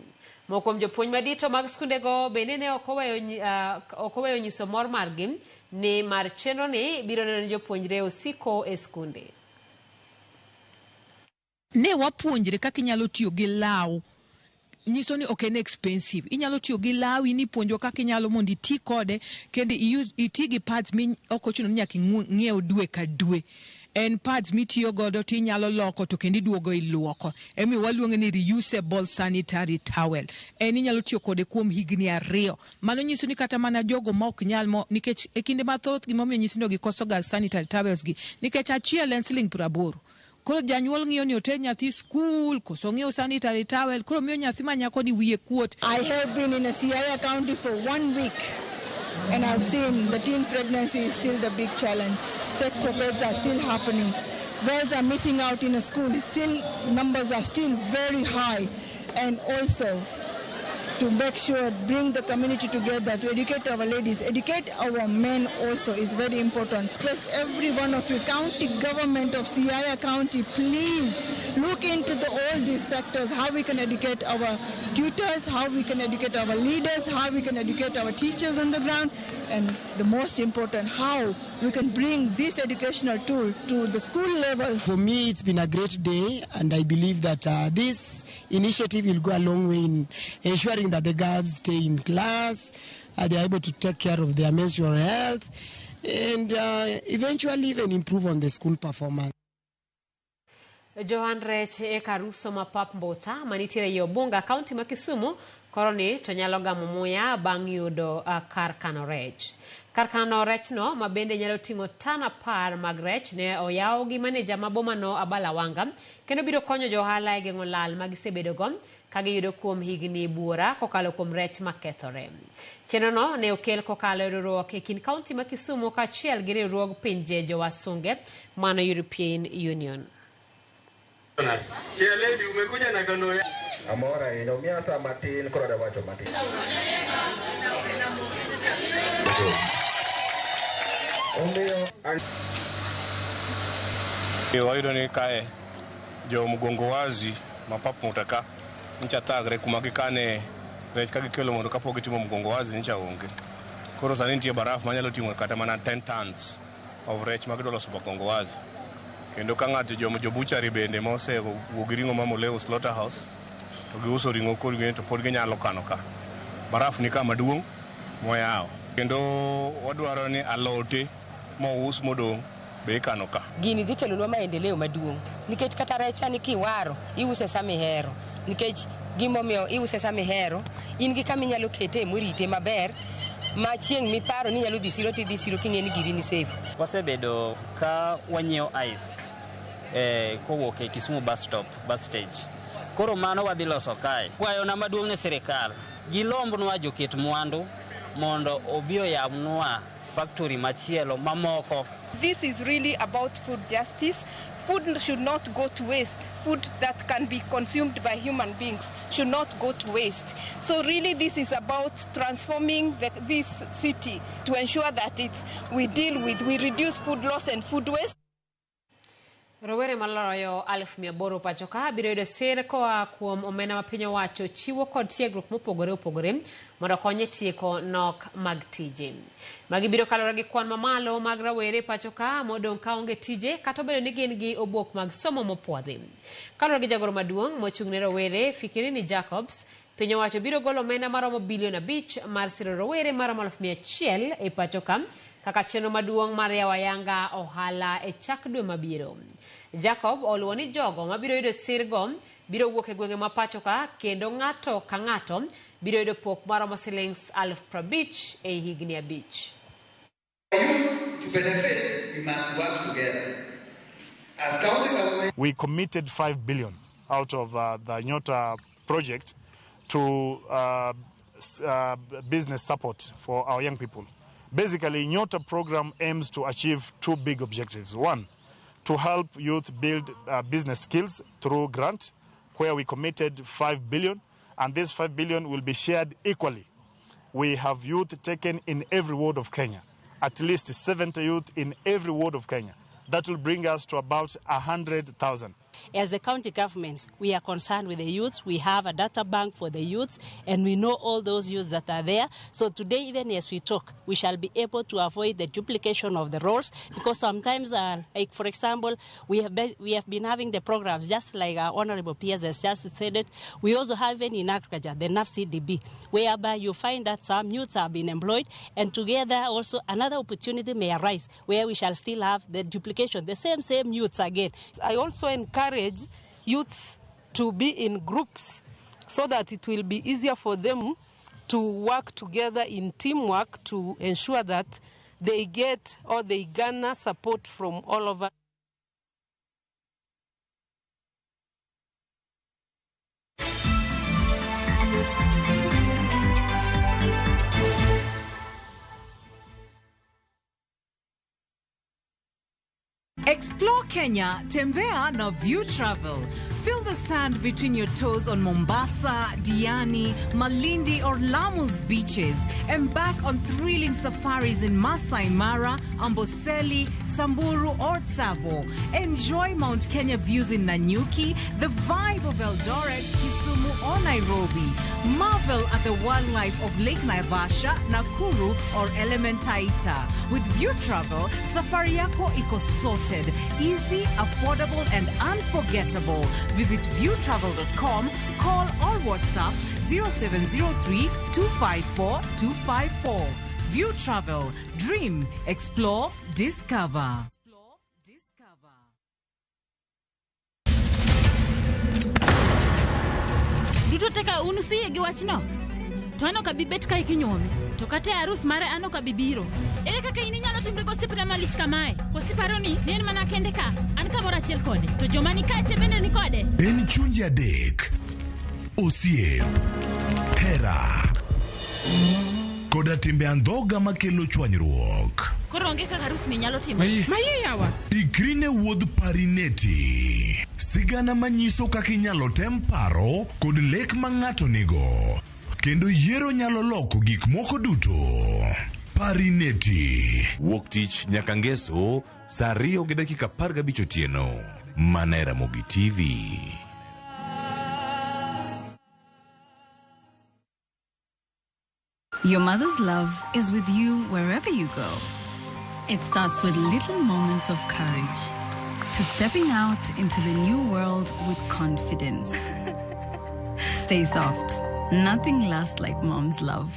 Moko kuom jopuonj madito mag skundego bende ne ok oweyo nyiso mor margi ni mar chenro ni biro neno ni jopuonjre osiko e skunde. Ne wapuonjre kaka inyalo tiyo gi law nyiso ni ok en expensive. Inyalo tiyo gi lawi ni puonjwa kaka inyalo mondo iti kode kendo iti gi pads mi ok ochuno ni nyaka ing'iew dwe ka dwe. En pads mitiyo godo tinyalo loko to kendo iduogo iluoko. Emomiyo waluonge ni reusable sanitary towel. En inyalo tiyo kode kuom higni 2. Mano nyiso ni kata mana jogo ma ok nyal mo nikech e kinde mathoth gimomiyo nyithindo gi koso ga sanitary towels gi nikech achiel en siling 80. Koro janyuol ng'iyo ni oter nyathi skul koso ng'iew sanitary towel koro miyo nyathi ma nyako ni wiye kuot. I have been in a Siaya County for 1 week and I've seen the teen pregnancy is still the big challenge. Sex for pets are still happening. Girls are missing out in a school. Still, numbers are still very high. And also to make sure, bring the community together, to educate our ladies, educate our men also is very important. Just every one of you, county government of Siaya County, please look into all these sectors, how we can educate our tutors, how we can educate our leaders, how we can educate our teachers on the ground, and the most important, how we can bring this educational tool to the school level. For me, it's been a great day, and I believe that this initiative will go a long way in ensuring that the girls stay in class, they are able to take care of their menstrual health, and eventually even improve on the school performance. Johan rech e kar uso ma Pap Mbota manitiere ei Obunga, kaunti ma Kisumu, koro ni to nyalo gamo muya bang' yudo kar kano rech. Kar kano rechno ma bende nyalo ting'o tan 10 mag rech ne oyaw gi maneja ma bomano Abala Wanga kendo biro konyo jo ohala e geng'o lal ma gisebedogo ka giyudo kuom higni buora kokalo kuom rech makethore. Chenrono ne okel kokalo e riwruok e kind kaunti ma Kisumu kaachiel gi riwruog pinje jowasunge mano European Union. Amor ahinya, omiya sa matin koro adwa wacho matin. Omiyo wayudo ni kae jo mgongo wazi ma Pap Mbota ka ncha thagre kuma gikane rech ka gikelo mondo kapok gitimo mgongo wazi ncha onge. Koro sani nitie baraf manyalo ting'o kata mana 10 tons of rech ma gidwa loso mgongo wazi. Kendo ka ng'ato jo butchery bende mosewuok gi ring'o ma Moleo slaughterhouse to giuso ring'o kod to pod ginyalo kano ka. Baraf ni kama duong' moyawo. Kendo wadwaro ni alote mous modong' be ikano ka. Gini dhi kelonwa maendeleo maduong' nikech kata recha ni kiwaro iuse sama ihero nikech gimomiyo iuse sama ihero in gi kama inyalo kete morite maber ma chieng' miparo ni inyalo dhi siro tidhi siro king'e ni giri ni safe. Wasebedo ka wanyiewo ice kowuok e Kisumu bus stop, bus stage. Koro mano wadhi loso kae. Kwayona maduong' ne sirikal, gilombnwa joket mwandu mondo obi oyawnwa factory machielo mamoko. This is really about food justice. Food should not go to waste. Food that can be consumed by human beings should not go to waste. So really this is about transforming this city to ensure that we reduce food loss and food waste. Rowere maloyo 800,000 pacho ka biro yudo sir koa kuom omenda ma piny owacho chiwo kod tiegruok mopogore opogore mondo okony e tieko nok mag tije. Magi biro kaluwore gi kwan mamalo mag rawere pacho ka modong' kaonge tije kata obedo ni gin gi obok mag somo mopuodhi. Kaluwore gi jagoro maduong' mochung' ne rowere Fikirini Jacobs, piny owacho biro golo omenda maromo bilion 5 mar siro rowere maromo 100,000 e pacho ka kaka chenro maduong' mar yawo ayanga ohala e chak dwe mabiro. Jacob oluwo ni jogo mabiro yudo sirgo biro wuok e gwenge ma pacho ka kendo ng'ato ka ng'ato biro yudo pok maromo silings 50,000 e higni 5. To benefit, we must work together. As county government, we committed 5 billion out of the Nyota project to business support for our young people. Basically, Nyota program aims to achieve two big objectives. One, to help youth build business skills through grant, where we committed 5 billion, and this 5 billion will be shared equally. We have youth taken in every ward of Kenya, at least 70 youth in every ward of Kenya. That will bring us to about 100,000. As the county governments, we are concerned with the youths. We have a data bank for the youths, and we know all those youths that are there. So today, even as we talk, we shall be able to avoid the duplication of the roles, because sometimes, like for example, we have been having the programs, just like our honorable peers has just said it. We also have in agriculture, the NAFCDB, whereby you find that some youths have been employed, and together also another opportunity may arise where we shall still have the duplication, the same youths again. I also encourage youths to be in groups so that it will be easier for them to work together in teamwork to ensure that they get or they garner support from all over. Explore Kenya, Tembea na View Travel. Feel the sand between your toes on Mombasa, Diani, Malindi or Lamu's beaches. Embark on thrilling safaris in Masai Mara, Amboseli, Samburu or Tsavo. Enjoy Mount Kenya views in Nanyuki, the vibe of Eldoret, Kisumu or Nairobi. Marvel at the wildlife of Lake Naivasha, Nakuru or Elementaita. With View Travel, safari yako iko sorted. Easy, affordable and unforgettable. Visit viewtravel.com, call or WhatsApp 0703 254 254. View Travel. Dream, explore, discover. Duto teka unusiye gi wachno. To an ok abi bet kae kinyuomi. To kata e arus mare an ok abi biro. Ere kaka in inyalo timri gosiepna malich kamae? Koso iparo ni en mana kende ka? An kamoro achiel kode. To joma ni kae te bende ni kode. En chunje adek. Osiep. Hera. Koda timbe andhoga makelo chwanyruok. Koro onge kaka arus ni nyalo timore. Maye yawa. Ikri ne wuodh Parineti. Sigana manyiso kaka inyalo tem paro kod lek ma ng'ato nigo. Kendo yiero nyalo loko gik moko duto. Parineti. Wuok tich nyaka ngeso saa 2:15 otieno. Mana e Ramogi TV. Your mother's love is with you wherever you go. It starts with little moments of courage to stepping out into the new world with confidence. Stay soft. Nothing lasts like mom's love.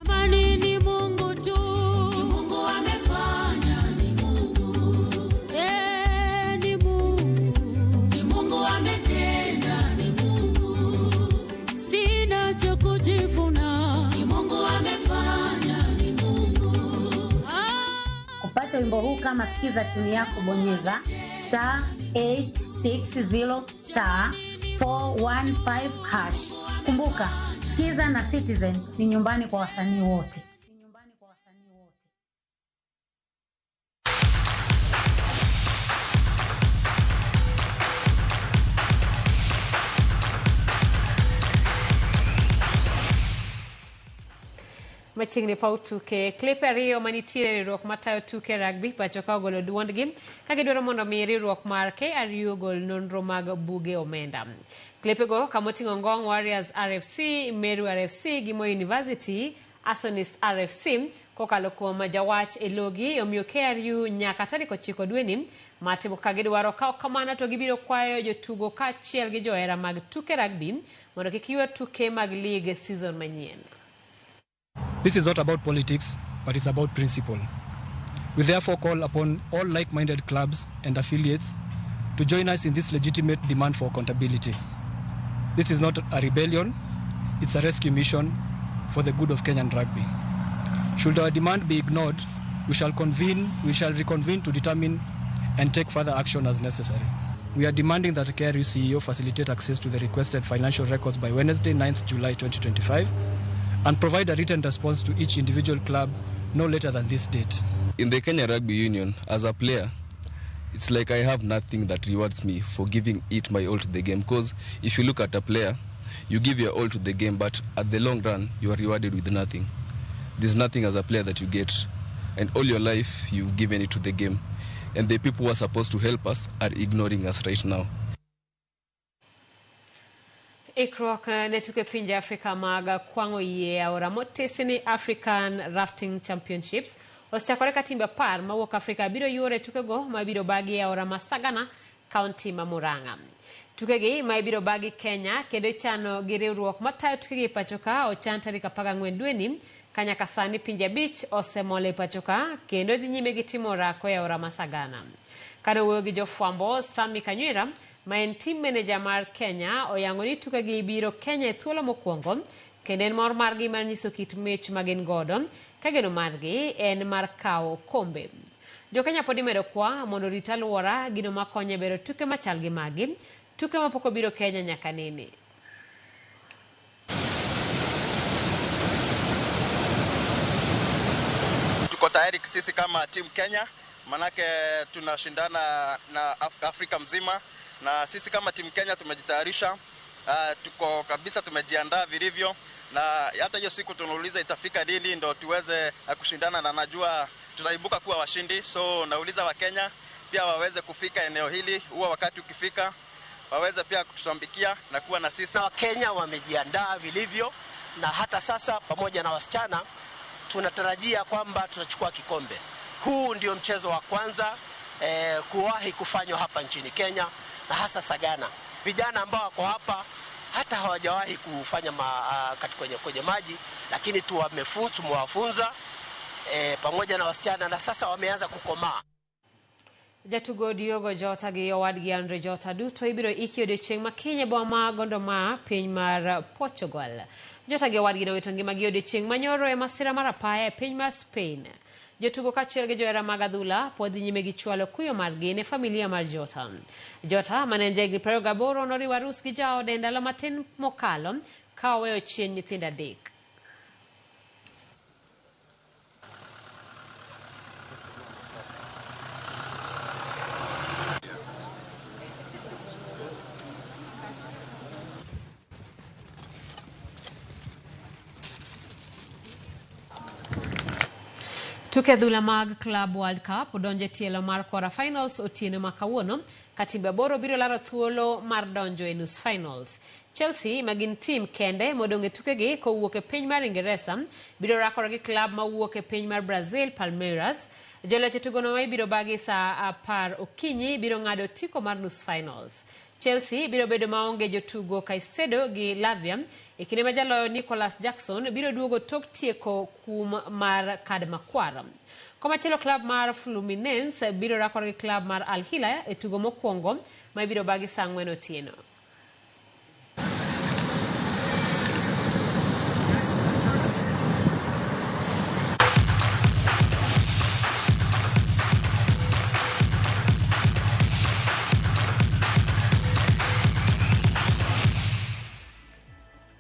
Ni Mungu tu. Ni Mungu amefanya, ni Mungu. Ni Mungu. Ni Mungu ametenda, ni Mungu. Sina cha kujivuna. Ni Mungu amefanya, ni Mungu. Kupata wimbo huu kama sikiza tuni yako, bonyeza star 860 star 415 hash. Kumbuka, Sikiza na Citizen ni nyumbani kwa wasanii wote. Machiegni paw tuke klepe ariyo manitiere e riwruok matayo tuke rugby pacho ka ogolo duondgi ka gidwaro mondo mi riwruok mar KRU ogol nonro mag buge omenda. Klepego kamoting'o Ngong Warriors RFC, Meru RFC gi Moi University, Asonist RFC kokalo kuom jawach Elogi omiyo KRU nyaka tarik 9 dweni matimo ka gidwaro ka kamano to gibiro kwayo jotugo kaachiel gi johera mag tuke rugby mondo kik ywe tuke mag league season manyien. This is not about politics, but it's about principle. We therefore call upon all like-minded clubs and affiliates to join us in this legitimate demand for accountability. This is not a rebellion, it's a rescue mission for the good of Kenyan rugby. Should our demand be ignored, we shall reconvene to determine and take further action as necessary. We are demanding that KRU CEO facilitate access to the requested financial records by Wednesday, 9th July 2025, and provide a written response to each individual club no later than this date. In the Kenya Rugby Union, as a player, it's like I have nothing that rewards me for giving it my all to the game. Because if you look at a player, you give your all to the game, but at the long run, you are rewarded with nothing. There's nothing as a player that you get. And all your life, you've given it to the game. And the people who are supposed to help us are ignoring us right now. Ikruok ne tuke pinje Afrika mag kwang'o yie aora motesi ni African Rafting Championships osechakore ka timbe 10 mawuok Afrika biro yuore tukego mabiro bagi e aora ma Sagana, kaunti ma Murang'a. Tukegi ma ibiro bagi Kenya kendo ichano gi riwruok matayo tukegi e pacho ka ochan tarik 14 dweni ka nyaka sani pinje 5 osemol e pacho ka kendo dhi nyime gi timo orako e aora ma Sagana. Kane owuoyo gi jofwambo, Sammy Kanywira ma en team manager mar Kenya oyango ni tukegi biro Kenya e thuolo mokwongo kendo en mor margi mar nyiso kit mich ma gin godo ka geno margi en mar kawo okombe. Jo-Kenya pod imedo kwa mondo orit alwora gino makonyo e bero tuke machal gi magi, tuke mapok obiro Kenya nyaka nene. Tuko tayari sisi kama team Kenya, manake tunashindana na Afrika mzima, na sisi kama team Kenya tumejitayarisha, tuko kabisa, tumejiandaa vilivyo, na hata hiyo siku tunauliza itafika lini ndo tuweze kushindana, na najua tutaibuka kuwa washindi. So nauliza wa Kenya pia waweze kufika eneo hili, huwa wakati ukifika waweze pia kutusambikia na kuwa na sisi. Na Wakenya wamejiandaa vilivyo, na hata sasa pamoja na wasichana tunatarajia kwamba tutachukua kikombe. Huu ndio mchezo wa kwanza kuwahi kufanywa hapa nchini Kenya, na hasa Sagana. Vijana ambao wako hapa hata hawajawahi kufanya kwenye maji, lakini tumewafunza pamoja na wasichana, na sasa wameanza kukomaa. Jatugo Diogo Jota gi owadgi Andre Jota duto ibiro iki odiochieng' ma kiny e boma ma Gondo ma piny mar Portugal. Jota gi owadgi nowito ngimagi odiochieng' manyoro e masira mar apaya e piny mar Spain. Jotugo kaachiel gi johera mag adhula pod dhi nyime gi chwalo kuyo margi ne familia mar Jota. Jota mane en jahigni 28 noriwo arus gi jaode e ndalo matin mokalo ka oweyo chien nyithindo 3. Tuke adhula mag Club World Cup odonjo e tielo mar quarter finals otieno ma kawuono ka timbe 8 biro laro thuolo mar donjo e nus finals. Chelsea ma gin tim kende modong' e tukegi kowuok e piny mar Ingeresa biro rakore gi club mawuok e piny mar Brazil, Palmeiras. Joloch e tugono ma ibiro bagi saa 10 okinyi biro ng'ado otiko mar nus finals. Chelsea biro bedo maonge jotugo Caicedo gi Lavia e kinde ma jaloyo Nicolas Jackson biro duogo tok tieko kum mar kad makwar. Komachielo club mar Fluminense biro rakore gi club mar Al Hilal e tugo mokwongo ma ibiro bagi saa 4 otieno.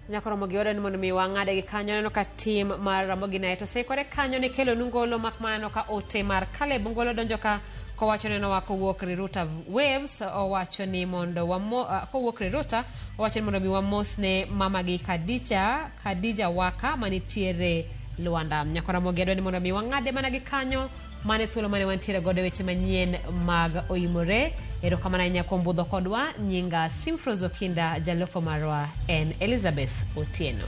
Nyakoromo gi ore ni mondo mi wang'ade gi kanyo. Aneno ka tim mar Ramogi Night oseikore kanyo ne kelo Ngolo, mak mana aneno ka ote mar Caleb Ngolo donjo ka kowacho ni nowa kowuok Riruta Waves, owacho ni mondo kowuok Riruta owacho ni mondo mi wamos ne mamagi Khadija Waka manitiere Luanda. Nyakoromo gi adwa ni mondo mi wang'ade mana gi kanyo mane thuolo mane wantiere godo weche manyien mag Oimore. Erokamano ahinya kuom budho kodwa. Nyinga Simfrozo Kinda, jaloko marwa en Elizabeth Otieno.